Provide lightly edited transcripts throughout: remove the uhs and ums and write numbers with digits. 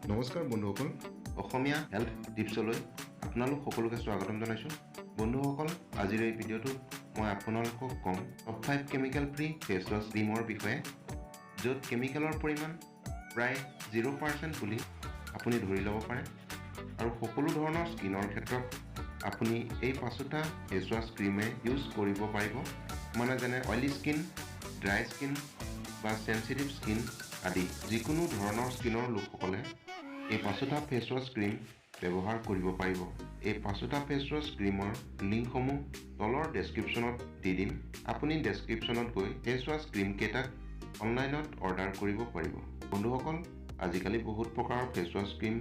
নমস্কাৰ বন্ধুসকল, অসমীয়া হেল্থ টিপছলৈ আপোনালোক সকলোকে স্বাগতম জনাইছোঁ। বন্ধুসকল, আজিৰ এই ভিডিঅ'টোত মই আপোনালোকক ক'ম top 5 chemical free face wash ক্ৰীমৰ বিষয়ে, য'ত কেমিকেলৰ পৰিমাণ প্ৰায় 0% বুলি আপুনি ধৰি ল'ব পাৰে আৰু সকলো ধৰণৰ স্কিনৰ ক্ষেত্ৰত আপুনি এই পাঁচোটা ফেচ ৱাছ ক্ৰীমে ইউজ কৰিব পাৰিব, মানে যেনে অইলি স্কিন, ড্ৰাই স্কিন বা চেঞ্চিটিভ স্কিন আদি যিকোনো ধৰণৰ স্কিনৰ লোকসকলে এই পাঁচোটা ফেচ ৱাছ ক্ৰীম ব্যৱহাৰ কৰিব পাৰিব। এই পাঁচোটা ফেচ ৱাছ ক্ৰীমৰ লিংকসমূহ তলৰ ডেছক্ৰিপশ্যনত দি দিম। আপুনি ডেছক্ৰিপশ্যনত গৈ ফেচ ৱাছ ক্ৰীমকেইটাক অনলাইনত অৰ্ডাৰ কৰিব পাৰিব। বন্ধুসকল, আজিকালি বহুত প্ৰকাৰৰ ফেচ ৱাছ ক্ৰীম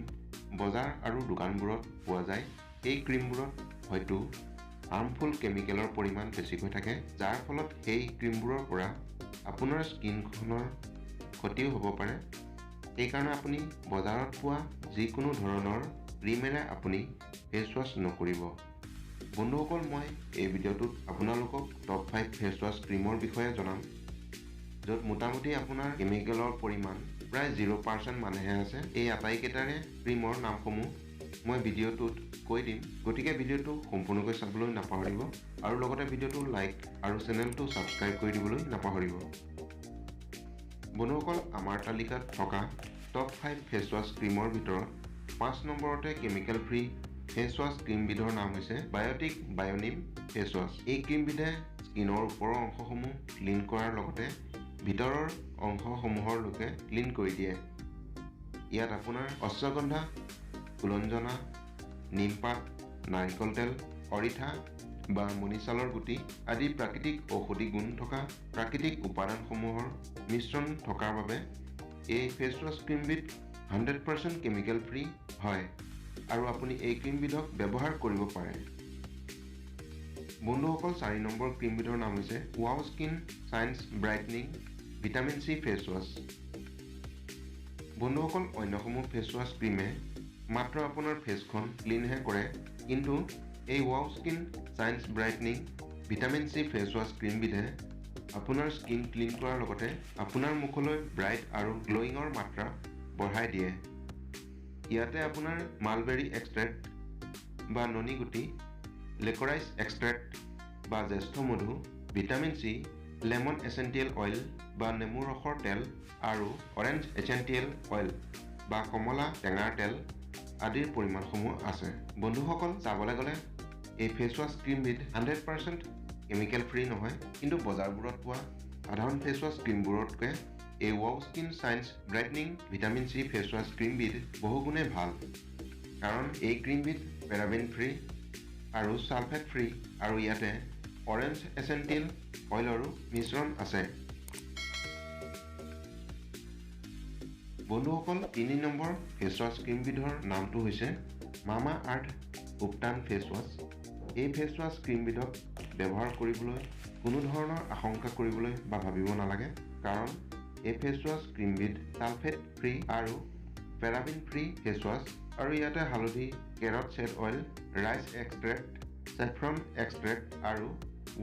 বজাৰ আৰু দোকানবোৰত পোৱা যায়। এই ক্ৰীমবোৰত হয়তো হাৰ্মফুল কেমিকেলৰ পৰিমাণ বেছিকৈ থাকে, যাৰ ফলত সেই ক্ৰীমবোৰৰ পৰা আপোনাৰ স্কিনখনৰ ক্ষতিও হ'ব পাৰে। সেইকাৰণে আপুনি বজাৰত পোৱা যিকোনো ধৰণৰ ক্ৰীমেৰে আপুনি ফেচ ৱাছ নকৰিব। বন্ধুসকল, মই এই ভিডিঅ'টোত আপোনালোকক টপ 5 ফেচ ৱাছ ক্ৰীমৰ বিষয়ে জনাম, য'ত মোটামুটি আপোনাৰ কেমিকেলৰ পৰিমাণ প্ৰায় 0% মানহে আছে। এই আটাইকেইটাৰে ক্ৰীমৰ নামসমূহ মই ভিডিঅ'টোত কৈ দিম, গতিকে ভিডিঅ'টো সম্পূৰ্ণকৈ চাবলৈ নাপাহৰিব আৰু লগতে ভিডিঅ'টো লাইক আৰু চেনেলটো ছাবস্ক্ৰাইব কৰি দিবলৈ নাপাহৰিব। বন্ধুসকল, আমাৰ তালিকাত থকা টপ 5 ফেচ ৱাছ ক্ৰীমৰ ভিতৰত 5 নম্বৰতে কেমিকেল ফ্ৰী ফেচ ৱাছ ক্ৰীমবিধৰ নাম হৈছে বায়'টিক বায়'নিম ফেচ ৱাছ। এই ক্ৰীমবিধে স্কিনৰ ওপৰৰ অংশসমূহ ক্লিন কৰাৰ লগতে ভিতৰৰ অংশসমূহৰলৈকে ক্লিন কৰি দিয়ে। ইয়াত আপোনাৰ অশ্বগন্ধা, কুলঞ্জনা, নিমপাত, নাৰিকল তেল, অৰিঠা বা মণিচালৰ গুটি আদি প্ৰাকৃতিক ঔষধি গুণ থকা প্ৰাকৃতিক উপাদানসমূহৰ মিশ্ৰণ থকাৰ বাবে এই ফেচ ৱাছ ক্ৰীমবিধ 100% কেমিকেল ফ্ৰী হয় আৰু আপুনি এই ক্ৰীমবিধক ব্যৱহাৰ কৰিব পাৰে। বন্ধুসকল, 4 নম্বৰ ক্ৰীমবিধৰ নাম হৈছে Wow Skin Science brightening vitamin C face wash. বন্ধুসকল, অন্যসমূহ ফেচ ৱাছ ক্ৰীমে মাত্ৰ আপোনাৰ ফেচখন ক্লিনহে কৰে, কিন্তু এই Wow Skin Science brightening vitamin C face wash ক্ৰীমবিধে আপোনাৰ স্কিন ক্লিন কৰাৰ লগতে আপোনাৰ মুখলৈ ব্ৰাইট আৰু গ্ল'য়িঙৰ মাত্ৰা বঢ়াই দিয়ে। ইয়াতে আপোনাৰ মালবেৰী এক্সট্ৰেক্ট বা ননীগুটি, লেকৰাইচ এক্সট্ৰেক্ট বা জ্যেষ্ঠ মধু, vitamin C, lemon essential oil বা নেমু ৰসৰ তেল আৰু অৰেঞ্জ এচেণ্টিয়েল অইল বা কমলা টেঙাৰ তেল আদিৰ পৰিমাণসমূহ আছে। বন্ধুসকল, চাবলৈ গ'লে এই ফেচ ৱাছ ক্ৰীমবিধ 100% কেমিকেল ফ্ৰী নহয়, কিন্তু বজাৰবোৰত পোৱা সাধাৰণ ফেচ ৱাছ ক্ৰীমবোৰতকৈ এই Wow Skin Science brightening vitamin C face wash ক্ৰীমবিধ বহুগুণে ভাল, কাৰণ এই ক্ৰীমবিধ পেৰাবেন ফ্ৰী আৰু ছালফেট ফ্ৰী আৰু ইয়াতে অৰেঞ্জ এচেণ্টিয়েল অইলৰো মিশ্ৰণ আছে। বন্ধুসকল, 3 নম্বৰ ফেচ ৱাছ ক্ৰীমবিধৰ নামটো হৈছে মামা আৰ্থ উপটান ফেচ ৱাছ। এই ফেচ ৱাছ ক্ৰীমবিধক ব্যৱহাৰ কৰিবলৈ কোনো ধৰণৰ আশংকা কৰিবলৈ বা ভাবিব নালাগে, কাৰণ এই ফেচ ৱাছ ক্ৰীমবিধ ছালফেট ফ্ৰী আৰু পেৰাবিন ফ্ৰী ফেচ ৱাছ আৰু ইয়াতে হালধি, carrot seed oil, rice extract, saffron extract আৰু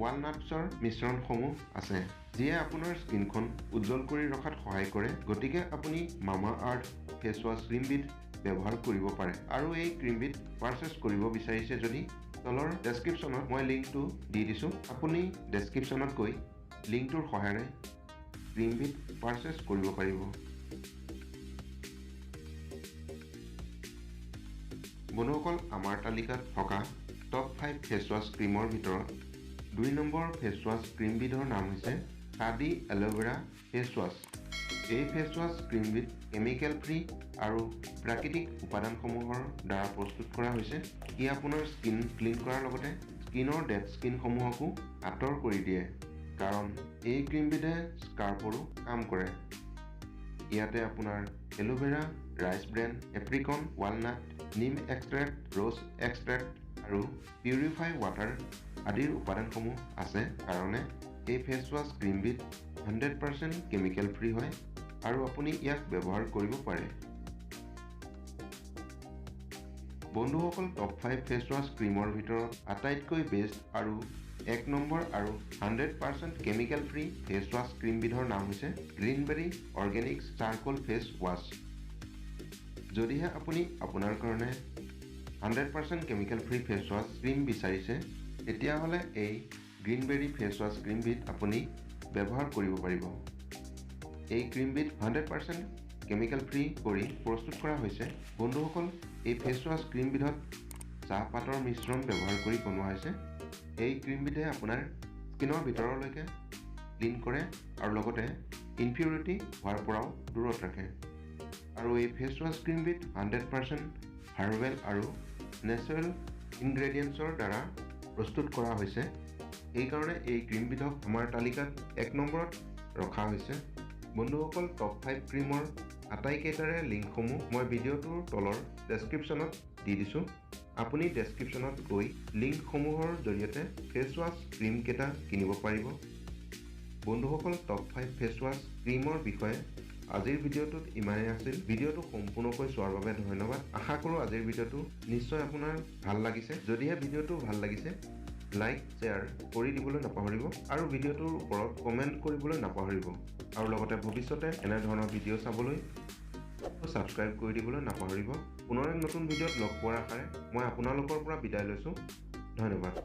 ৱালনাটছৰ মিশ্ৰণসমূহ আছে, যিয়ে আপোনাৰ স্কিনখন উজ্জ্বল কৰি ৰখাত সহায় কৰে। গতিকে আপুনি মামা আৰ্থ ফেচ ৱাছ ক্ৰীমবিধ ব্যৱহাৰ কৰিব পাৰে আৰু এই ক্ৰীমবিধ পাৰচেছ কৰিব বিচাৰিছে যদি তলৰ ডেছক্ৰিপশ্যনত মই লিংকটো দি দিছোঁ। আপুনি ডেছক্ৰিপশ্যনত গৈ লিংকটোৰ সহায়েৰে ক্ৰীমবিধ পাৰচেছ কৰিব পাৰিব। বন্ধুসকল, আমাৰ তালিকাত থকা টপ 5 ফেচ ৱাছ ক্ৰীমৰ ভিতৰত 2 নম্বৰ ফেচ ৱাছ ক্ৰীমবিধৰ নাম হৈছে খাদী এল'ভেৰা ফেচ ৱাছ। এই ফেচ ৱাছ ক্ৰীমবিধ কেমিকেল ফ্ৰী আৰু প্ৰাকৃতিক উপাদানসমূহৰ দ্বাৰা প্ৰস্তুত কৰা হৈছে। ই আপোনাৰ স্কিন ক্লিন কৰাৰ লগতে স্কিনৰ ডেড স্কিনসমূহকো আঁতৰ কৰি দিয়ে, কাৰণ এই ক্ৰীমবিধে স্কাৰ্পৰো কাম কৰে। ইয়াতে আপোনাৰ aloe vera, rice bran, apricot, walnut, neem extract, rose extract আৰু পিউৰিফাই ৱাটাৰ আদিৰ উপাদানসমূহ আছে কাৰণে এই ফেচ ৱাছ ক্ৰীমবিধ 100% কেমিকেল ফ্ৰী হয় আৰু আপুনি ইয়াক ব্যৱহাৰ কৰিব পাৰে। বন্ধুসকল, টপ 5 ফেচ ৱাছ ক্ৰীমৰ ভিতৰত আটাইতকৈ বেষ্ট আৰু 1 নম্বৰ আৰু 100% কেমিকেল ফ্ৰী ফেচ ৱাছ ক্ৰীমবিধৰ নাম হৈছে Greenberry organics charcoal face wash. যদিহে আপুনি আপোনাৰ কাৰণে 100% chemical free face wash cream বিচাৰিছে, তেতিয়াহ'লে এই গ্ৰীণবেৰী ফেচ ৱাছ ক্ৰীমবিধ আপুনি ব্যৱহাৰ কৰিব পাৰিব। এই ক্ৰীমবিধ 100% কেমিকেল ফ্ৰী কৰি প্ৰস্তুত কৰা হৈছে। বন্ধুসকল, এই ফেচ ৱাছ ক্ৰীমবিধত চাহপাতৰ মিশ্ৰণ ব্যৱহাৰ কৰি বনোৱা হৈছে। এই ক্ৰীমবিধে আপোনাৰ স্কিনৰ ভিতৰলৈকে ক্লিন কৰে আৰু লগতে ইনপিউৰিটি হোৱাৰ পৰাও দূৰত ৰাখে। আৰু এই ফেচ ৱাছ ক্ৰীমবিধ 100% হাৰ্বেল আৰু নেচাৰেল ইনগ্ৰেডিয়েণ্টছৰ দ্বাৰা প্ৰস্তুত কৰা হৈছে। সেইকাৰণে এই ক্ৰীমবিধক আমাৰ তালিকাত 1 নম্বৰত ৰখা হৈছে। বন্ধুসকল, টপ 5 ক্ৰীমৰ আটাইকেইটাৰে লিংকসমূহ মই ভিডিঅ'টোৰ তলৰ ডেছক্ৰিপশ্যনত দি দিছোঁ। আপুনি ডেছক্ৰিপশ্যনত গৈ লিংকসমূহৰ জৰিয়তে ফেচ ৱাছ ক্ৰীমকেইটা কিনিব পাৰিব। বন্ধুসকল, টপ 5 ফেচ ৱাছ ক্ৰীমৰ বিষয়ে আজিৰ ভিডিঅ'টোত ইমানেই আছিল। ভিডিঅ'টো সম্পূৰ্ণকৈ চোৱাৰ বাবে ধন্যবাদ। আশা কৰোঁ আজিৰ ভিডিঅ'টো নিশ্চয় আপোনাৰ ভাল লাগিছে। যদিহে ভিডিঅ'টো ভাল লাগিছে, লাইক, শ্বেয়াৰ কৰি দিবলৈ নাপাহৰিব আৰু ভিডিঅ'টোৰ ওপৰত কমেণ্ট কৰিবলৈ নাপাহৰিব। আৰু লগতে ভৱিষ্যতে এনেধৰণৰ ভিডিঅ' চাবলৈ ছাবস্ক্ৰাইব কৰি দিবলৈ নাপাহৰিব। পুনৰ এক নতুন ভিডিঅ'ত লগ পোৱাৰ আশাৰে মই আপোনালোকৰ পৰা বিদায় লৈছোঁ। ধন্যবাদ।